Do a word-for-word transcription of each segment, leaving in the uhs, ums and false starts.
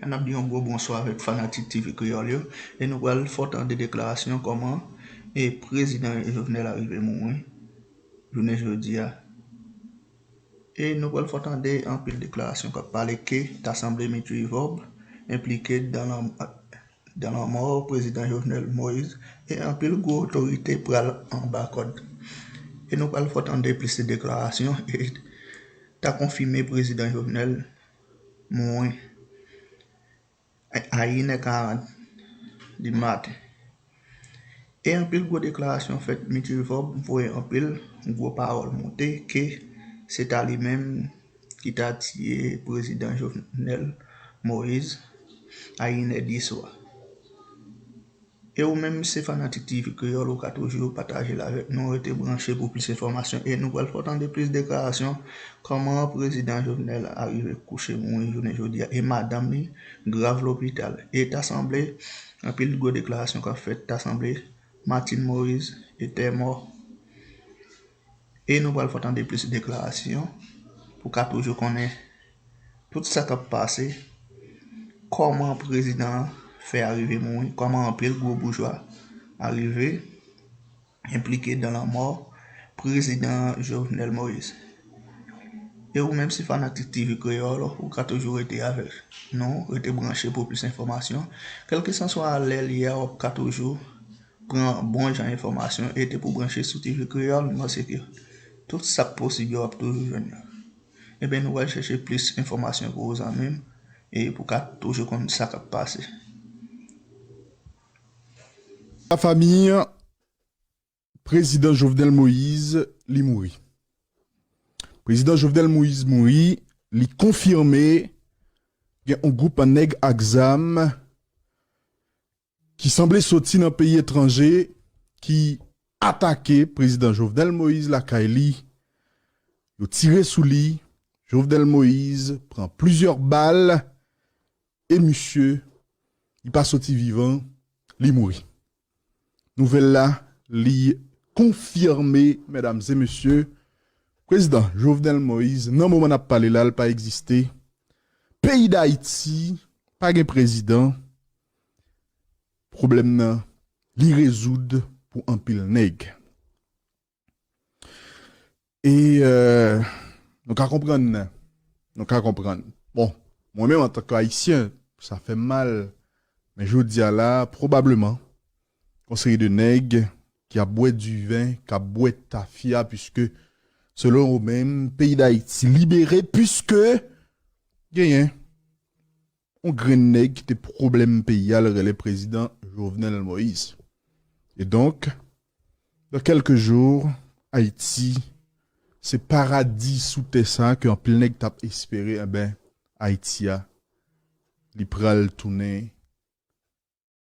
N ap di yon gwo bonswa avèk fanatik T V Kreyòl yo, e nou pral fè w tande deklarasyon kòman e prezidan Jovenel a rive mouri jounen jodi a. E nou pral fè w tande anpil deklarasyon k ap pale ke ta sanble Mitri Vorbe enplike dan lan, dan lanmò prezidan Jovenel Moïse, e anpil gwo otorite pral anba kòd. E nou pral fè w tande plis de deklarasyon e ta konfime prezidan Jovenel mouri a inè karant di maten. E anpil gwo deklarasyon fèt, Mitri Vorbe voye anpil gwo pawòl monte ke se ta li menm ki ta tiye prezidan Jovenel Moïse a inè di swa. E ou menm, se fanatik T V Kreyòl, ou ka toujou pataje l avèk nou, rete branche pou plis enfòmasyon. E nou pral fè w tande plis deklarasyon kòman prezidan Jovenel a rive kouche mouri jounen jodi a. E madanm li grav lopital. E ta sanble, anpil gwo deklarasyon k ap fèt, ta sanble Martine Moïse etè mò. E nou pral fè w tande plis deklarasyon pou w ka toujou konnen tout sa k ap pase, kòman prezidan an fè arive mouri, kòman anpil gwo boujwa arive enplike dan lanmò prezidan Jovenel Moïse. E ou menm, si fanatik T V Kreyòl, ou ka toujou rete avèk nou, rete branche pou plis enfòmasyon. Kèlkeswa lè l ye a, w ap ka toujou pran bon jan enfòmasyon e te pou branche sou T V Kreyòl, m panse ke tout sa k posib yo w ap toujou jwenn yo. Ebyen, nou pral chèche plis enfòmasyon pou ou, zanmi m, e pou w ka toujou konn sa k ap pase. Lafanmi prezidan Jovenel Moïse, li mouri. Prezidan Jovenel Moïse mouri, li konfime gen yon gwoup nèg ak zam ki sanble soti nan peyi etranje ki atake prezidan Jovenel Moïse lakay li. Yo tire sou li. Jovenel Moïse pran plizyè bal e misye, li pa soti vivan, li mouri. Nouvèl la, li konfime, medam e mesye, prezidan Jovenel Moïse, nan moman n ap pale la, l pa egziste. Peyi Dayiti pa gen prezidan. Pwoblèm nan, li rezoud pou anpil nèg. E euh, nou ka konprann, nou ka konprann. Bon, mwen menm antanke Ayisyen, sa fè m mal, men jodi a la, pwobableman, gon seri de nèg ki ap bwè diven, k ap bwè tafya, piske, selon yo menm, peyi Dayiti libere, piske genyen yon grenn nèg ki te pwoblèm peyi a, l rele prezidan Jovenel Moïse. E donk, dans quelques jours, Ayiti, se paradi sou tè sa ke anpil nèg t ap espere, enben, Ayiti a, li pral tounen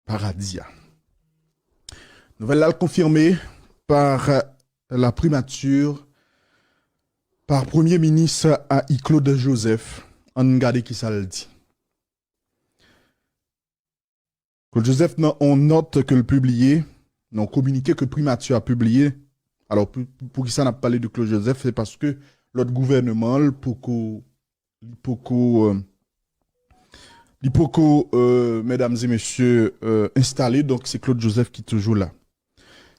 paradi a. Nouvèl la konfime par la primature, par Premye Minis a i Claude Joseph. Ann gade kisa l di. Claude Joseph nan yon nòt ke l pibliye, nan yon kominike ke primati a pibliye. Alò, pou, pou kisa n ap pale de Claude Joseph, se paske lòt gouvèneman l poko, li poko, euh, li poko, euh, medam e mesye, euh, enstale, donk se Claude Joseph ki toujou la.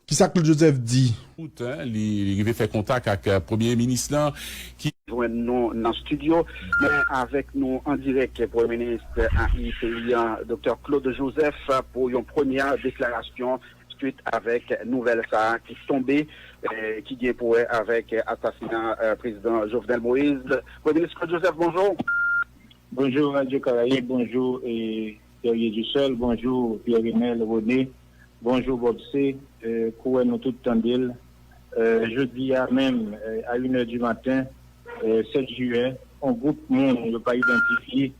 Kisa Claude Joseph di? Out, en, li, li rive fè kontak ak, euh, premye minis lan, ki jwenn nou nan estidyo, men avèk nou an dirèk, premye minis a i peyi a, doktè Claude Joseph, pou yon premyè deklarasyon swit avèk nouvèl sa a ki tonbe, eh, ki gen pou wè avèk asasina, eh, prezidan Jovenel Moïse. Premye minis Claude Joseph, bonjou. Bonjou Radio Caraïbes, bonjou, eh, Guerrier du Sol, bonjou Pierre Renel René, bonjou Bob C, eh, kouwè nou tout tande l. Eh, jodi a menm, eh, a inè di maten, eh, sèt jiyè, yon gwoup moun yo pa idantifye,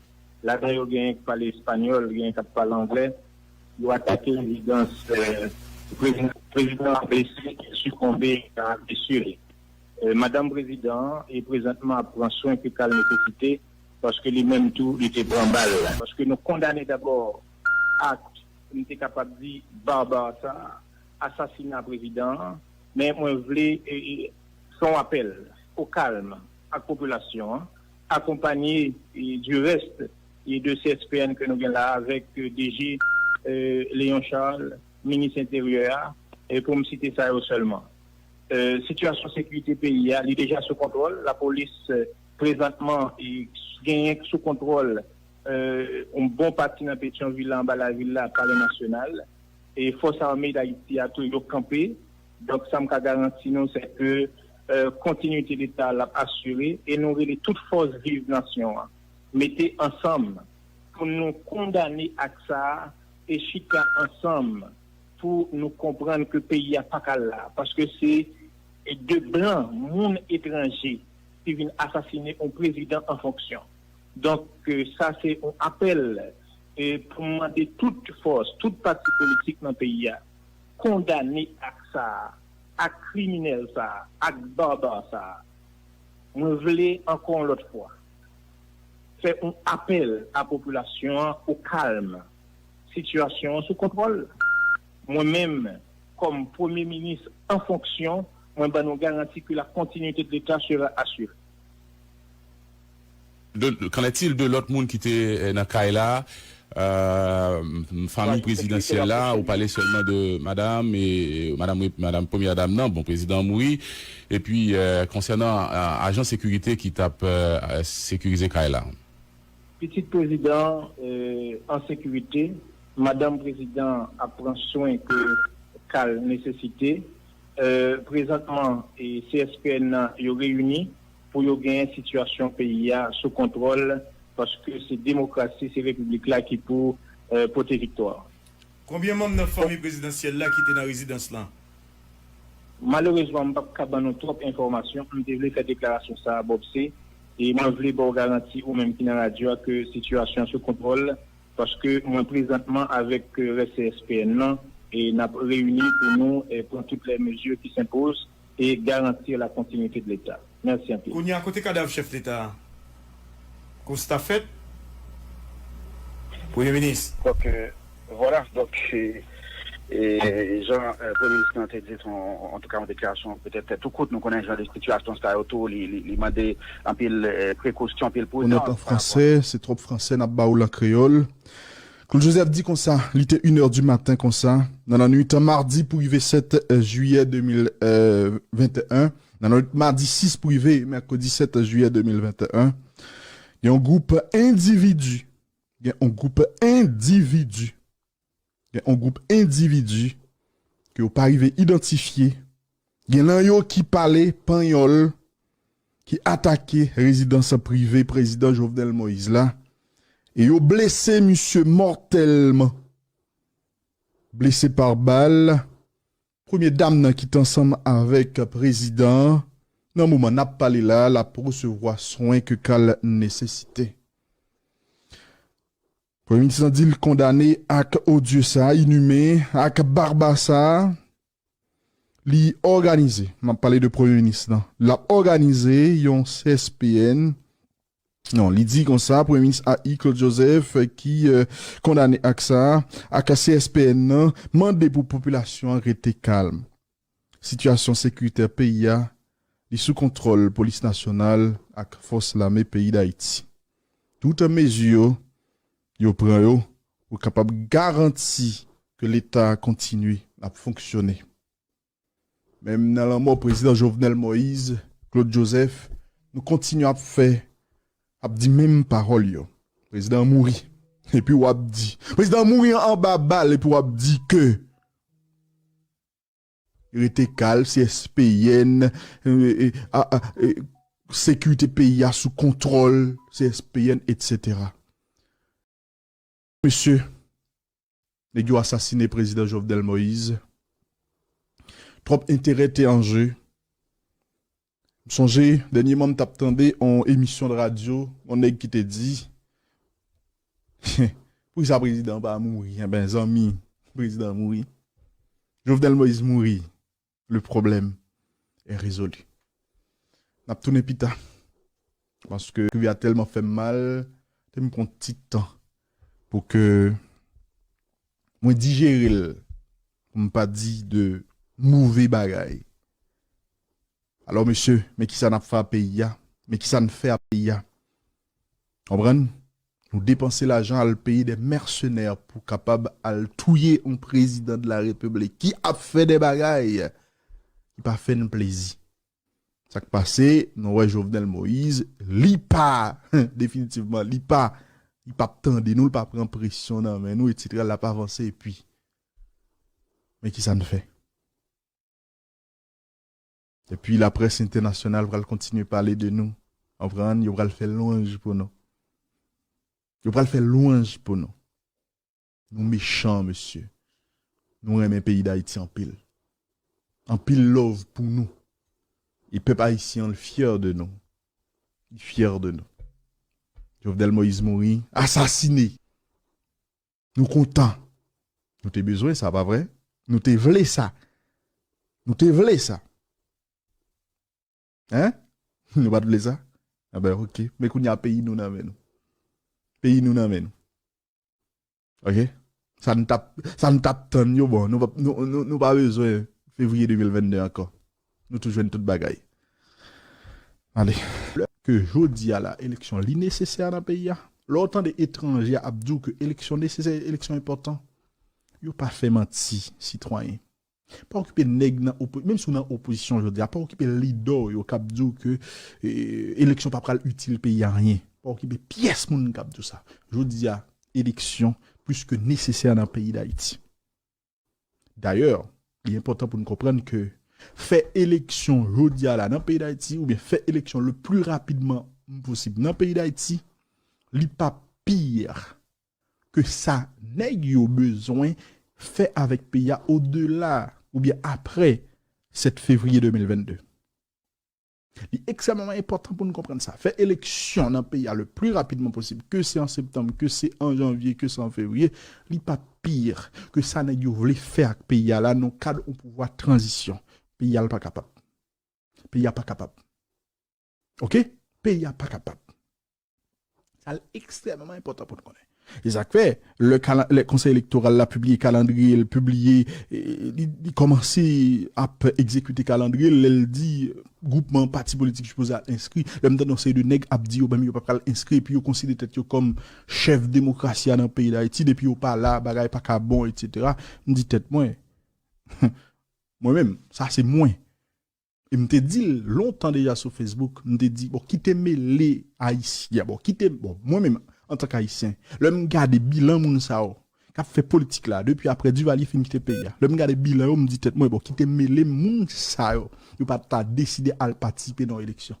ladan yo genyen k pale espanyòl, genyen k ap pale anglè, yo atake rezidans, eh, prezidan, prezidan an blese, sikonbe a blesi li. Eh, madanm prezidan an e prezantman ap pran swen ke ka l nesesite, paske li menm tou, li te pran bal. Paske nou kondane dabò ak, m te kapab di, baba sa, asasina prezidan an, men mwen vle, e, e, fè yon apèl o kalm ak popilasyon an, akonpanye, e, du reste, e de C S P N ke nou gen la avèk, euh, D G, euh, Léon Charles, minis enteryè a, e pou m site sa yo sèlman. Euh, sitiyasyon sekirite peyi a, li deja sou kontwòl. Lapolis, euh, prezantman, e genyen sou kontwòl, euh, yon bon pati nan Petyonvil la, anba lavil la, Palè Nasyonal. E fòs ame Dayiti a tou, yo kanpe. Donk, sa m ka garanti nou, se ke, euh, kontinite Leta a l ap asire. E nou rele tout fòs viv nasyon an, mete ansanm pou nou kondane ak sa a e chita ansanm pou nou konprann ke peyi a pa ka la, paske se de blan, moun etranje, ki vin asasine yon prezidan an fonksyon. Donk, euh, sa se yon apèl, euh, pou mande tout fòs, tout pati politik nan peyi a, kondane ak sa a, ak kriminèl sa a, ak baba sa a. Mwen vle ankò yon lòt fwa fè yon apèl a popilasyon an o kalm. Sitiyasyon an sou kontwòl. Mwen menm, kòm premye minis an fonksyon, mwen ban nou garanti ke la kontinite de Leta sera asire. De, qu'en est-il de lòt moun ki te, euh, nan kay la? Euh, fanmi prezidansyèl la, ou pale sèlman de madanm e madanm, madanm premyè dam nan, bon, prezidan an mouri. Epi, euh, konsènan, euh, ajan sekirite ki t ap, euh, sekirize kay la. Pitit prezidan, euh, an sekirite, madanm prezidan ap pran swen ke ka l nesesite. Euh, prezantman, e C S P N nan, yo reyini pou yo genyen sitiyasyon peyi a sou kontwòl, paske se demokrasi, se repiblik la ki pou, euh, pote viktwa. Konbyen manm nan fanmi prezidansyèl la ki te nan rezidans lan? Malerezman, m p ap ka ban nou twòp enfòmasyon. M te vle fè deklarasyon sa a, Bob C, e mwen vle ba w garanti, ou menm ki nan radyo a, ke sitiyasyon an sou kontwòl, paske mwen prezantman avèk, euh, rès C S P N nan, e n ap reyini pou nou, euh, pran tout lè mezi ki senpoz e garanti la kontinite de Leta. Mèsi anpil. Kounye a, kote kadav chèf Leta a? Konsta fèt, Premye Minis. Donk, euh, vwala, donk, e, e, jan, euh, Premye Minis lan te di, se yon, antouka, yon deklarasyon petèt tou kout. Nou konnen jan de sitiyasyon sa yo tou, li, li, li mande anpil, euh, prekosyon, anpil pridans. Ou nòt an fransè, se twòp fransè, n ap ba ou l an kreyòl. Claude Joseph di konsa, li te inè di maten konsa, nan lannwit madi pou rive sèt jiyè de mil venteyen, nan lannwit madi sis pou rive mèkredi sèt jiyè de mil venteyen, gen yon gwoup endividi, gen yon gwoup endividi, gen yon gwoup endividi ke yo pa rive idantifye, gen nan yo ki pale panyòl, ki atake rezidans prive prezidan Jovenel Moïse la, e yo blese misye mòtèlman. Blese pa bal, premye dam nan ki t ansanm avèk prezidan an, nan moman n ap pale la, l ap resevwa swen ke ka l nesesite. Premye minis lan di l kondane ak odye sa a, inimen, ak baba sa a. Li òganize, m ap pale de premye minis lan, l ap òganize yon C S P N. Non, li di konsa, Premye Minis A I Claude Joseph, ki, euh, kondane ak sa, ak C S P N nan, mande pou popilasyon an rete kalm. Sitiyasyon sekiritè peyi a, li sou kontwòl polis nasyonal ak fòs lame peyi Dayiti. Tout mezi yo, yo pran yo pou kapab garanti ke Leta a kontinye ap fonksyone. Menm nan lanmò prezidan Jovenel Moïse, Claude Joseph, nou kontinye ap fè, ap di menm pawòl yo. Prezidan an mouri. Epi w ap di, prezidan an mouri anba bal epi w ap di ke rete kalm, C S P N, sekirite peyi a sou kontwòl, C S P N, etsetera. Mesye, nèg yo asasine prezidan Jovenel Moïse. Twòp enterè te an je. M sonje, dènyèman m t ap tande yon emisyon de radyo, yon nèg ki te di, poukisa prezidan an pa mouri? Enben, zanmi, prezidan an mouri. Jovenel Moïse mouri. Le problème est résolu. N ap tounen pita. Paske kriye a tèlman fè m mal, te m pran ti tan pou ke mwen dijere l, pou m pa di de move bagay. Alò, mesye, men kisa n ap fè a peyi a? Men kisa n fè a peyi a? Konprann? Nou depanse lajan al peye de mèsenè pou kapab al touye yon prezidan de la repiblik ki ap fè de bagay ki pa fè n plezi. Sa k pase, nou wè Jovenel Moïse, li pa, definitivman, li pa, li p ap tande nou, li pa pran presyon nan men nou, etsetera, l ap avanse, epi, men ki sa n fè? Epi laprès entènasyonal pral kontinye pale de nou. Konprann? Yo pral fè lwanj pou nou. Yo pral fè lwanj pou nou. Nou mechan, mesye. Nou renmen peyi Dayiti anpil. Anpil love pou nou. E pèp ayisyen an fyè de nou. Li fyè de nou. Jovenel Moïse mouri, asasine. Nou kontan. Nou te bezwen sa, pa vre? Nou te vle sa. Nou te vle sa. Hein? Nou pa t vle sa? Anben, ok. Men kounye a peyi nou nan men nou. Peyi nou nan men nou. Ok? Sa n t ap, sa n t ap tann yo, bon, nou pa, nou, nou, nou pa bezwen fevriye de mil vennde ankò. Nou tou jwenn tout bagay. Ale. Ke jodi a la, eleksyon li nesesè nan peyi a. Lè w tande etranje ap di w ke eleksyon nesesè, eleksyon enpòtan, yo pa fè manti, sitwayen. Pa okipe nèg nan opo-, menm si w nan opozisyon jodi a, pa okipe lidè w yo k ap di w ke, eh, eleksyon pa pral itil peyi a anyen. Pa okipe pyès moun k ap di w sa. Jodi a, eleksyon plis ke nesesè nan peyi Dayiti. Dayè, li enpòtan pou n konprann ke fè eleksyon jodi a la nan peyi Dayiti, oubyen fè eleksyon le pli rapidman posib nan peyi Dayiti, li pa pi ke sa nèg yo bezwen fè avèk peyi a odela oubyen apre sèt fevriye de mil vennde. Li ekstrèmeman enpòtan pou n konprann sa. Fè eleksyon nan peyi a le pli rapidman posib, ke se an septanm, ke se an janvye, ke se an fevriye, li pa pi ke sa nèg yo vle fè ak peyi a la nan kad yon pouvwa tranzisyon. Peyi a l pa kapab. Peyi a pa kapab. Ok? Peyi a pa kapab. Sa l ekstrèmeman enpòtan pou n konnen. E sa k fè, lè kala-, lè Konsèy Elektoral la pibliye kalandriye l, pibliye, e, li, li kòmanse ap egzekite kalandriye l, lè l di gwoupman, pati politik sipoze al enskri. Lè m tande yon seri de nèg ap di yo menm yo pa pral enskri, epi yo konsidere tèt yo kòm chèf demokrasi a nan peyi Dayiti, depi yo pa la, bagay pa ka bon, etsetera. M di tèt mwen, mwen menm, sa se mwen. E m te di l lontan deja sou Facebook, m te di, bon, kite mele Ayisyen, bon, kite, bon, mwen menm, antank Ayisyen, lè m gade bilan moun sa yo k ap fè politik la, depi apre Duvalier fin kite peyi a, lè m gade bilan yo, m di tèt mwen, bon, kite mele moun sa yo, yo pa ta deside al patisipe nan eleksyon.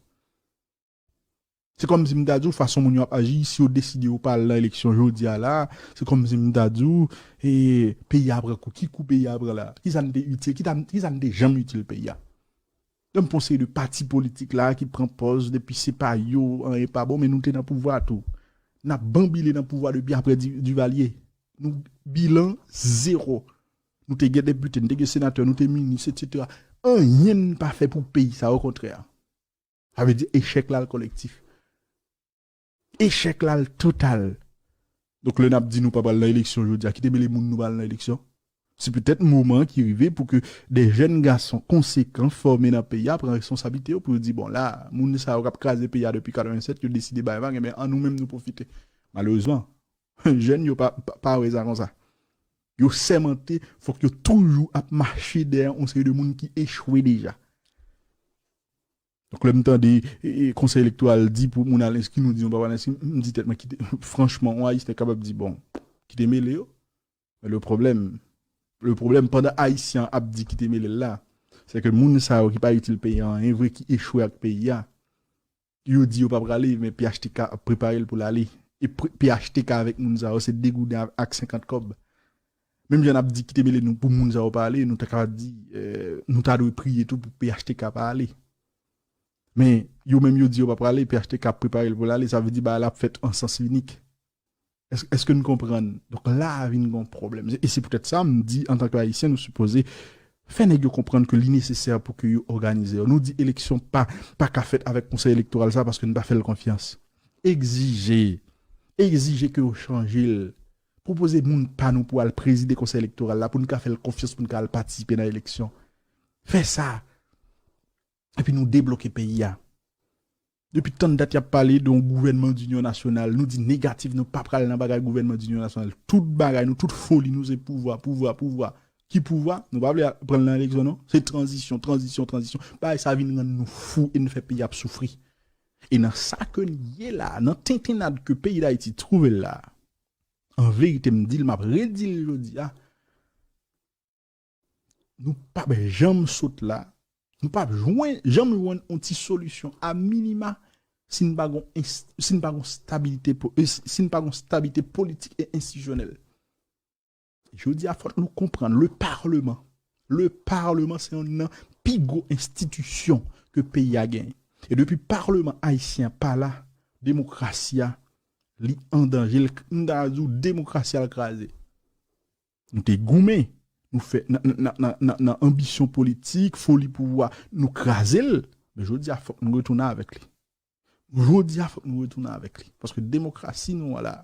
Se kòmsi m ta di w, fason moun yo ap aji, si yo deside yo pa al nan eleksyon jodi a la, se kòmsi m ta di w, e, peyi a pran kou. Ki kou peyi a pran la? Ki sa n te itil? Ki ta, ki sa n te janm itil peyi a? Lè m pran yon seri de pati politik la ki pran pòz depi se pa yo, anyen pa bon, men nou te nan pouvwa tou. N ap banbile nan pouvwa depi apre Di-, Duvalier. Nou bilan zewo. Nou te gen depite, nou te gen senatè, nou te minis, etsetera. Anyen n pa fè pou peyi sa, okontrè. Sa vle di echèk la l kolektif. Echèk la l total. Donk, lè n ap di nou pa pral nan eleksyon jodi a, kite mele moun nou pa al nan eleksyon. Se petèt moman ki rive pou ke de jèn gason konsekan fòme nan peyi a pran responsablite yo pou yo di, bon, la, moun sa yo k ap kraze peyi a depi katrevennsèt, yo deside bay vag, enben, an nou menm nou pwofite. Malerezman, jèn yo pa, pa, pa wè sa konsa. Yo sèmante, fòk yo toujou ap mache dèyè yon seri de moun ki echwe deja. Donk, lè m tande, e, e, Konsèy Elektoral di pou moun al enskri, nou di nou pa pral enskri, m di tèt mwen, kite, franchman, yon Ayisyen kapab di, bon, kite mele yo. Men le pwoblèm, le pwoblèm, pandan Ayisyen an ap di kite mele l la, se ke moun sa yo ki pa itil peyi a anyen vre, ki echwe ak peyi a, yo di yo pa prale, men P H T K ap prepare l pou l ale. E pre-, P H T K avèk moun sa yo, se de gouden ak senkant kòb. Menm jan n ap di kite mele nou pou moun sa yo pa ale, nou ta ka di, eh, nou ta dwe priye tou pou P H T K pa ale. Men, yo menm yo di yo pa prale, P H T K ap prepare l pou l ale, sa vle di bagay la ap fèt an sans inik. Èske, èske n konprann? Donk, la a vin gen yon pwoblèm. E se poutèt sa, m di, antanke Ayisyen, nou sipoze fè nèg yo konprann ke li nesesè pou ke yo òganize yo. Nou di eleksyon pa, pa ka fèt avèk Konsèy Elektoral sa paske n pa fè l konfyans. Egzije, egzije ke yo chanje l. Pwopoze moun pa nou pou al prezide Konsèy Elektoral la, pou n ka fè l konfyans, pou n ka al patisipe nan eleksyon. Fè sa. Epi nou debloke peyi a. Depi tann dat y ap pale de yon gouvènman dinyon nasyonal, nou di negatif, nou pa pral nan bagay gouvènman dinyon nasyonal. Tout bagay nou, tout foli nou se pouvwa, pouvwa, pouvwa. Ki pouvwa? Nou pa vle pran nan eleksyon non. Se tranzisyon, tranzisyon, tranzisyon. Bagay sa vin rann nou fou e n fè peyi ap soufri. E nan sa ke n ye la, nan tentennad ke peyi Dayiti twouve l la, an verite m di l, m ap redi l jodi a, nou p ap janm sot la, nou p ap jwenn, janm jwenn yon ti solisyon a minima si n pa gon, si n pa gon stabilite, si n pa gon stabilite politik e enstitisyonèl. Jodi a fòk nou konprann le parleman, le parleman se yon nan pi gwo enstitisyon ke peyi a genyen. E depi parleman ayisyen an pa la, demokrasi a li an danje, m ta di w demokrasi a l kraze. Nou te goumen, nou fè nan anbisyon politik, foli pouvwa, nou kraze l. Men jodi a fòk nou retounen avèk li. Jodi a fòk nou retounen avèk li. Paske demokrasi nou an la,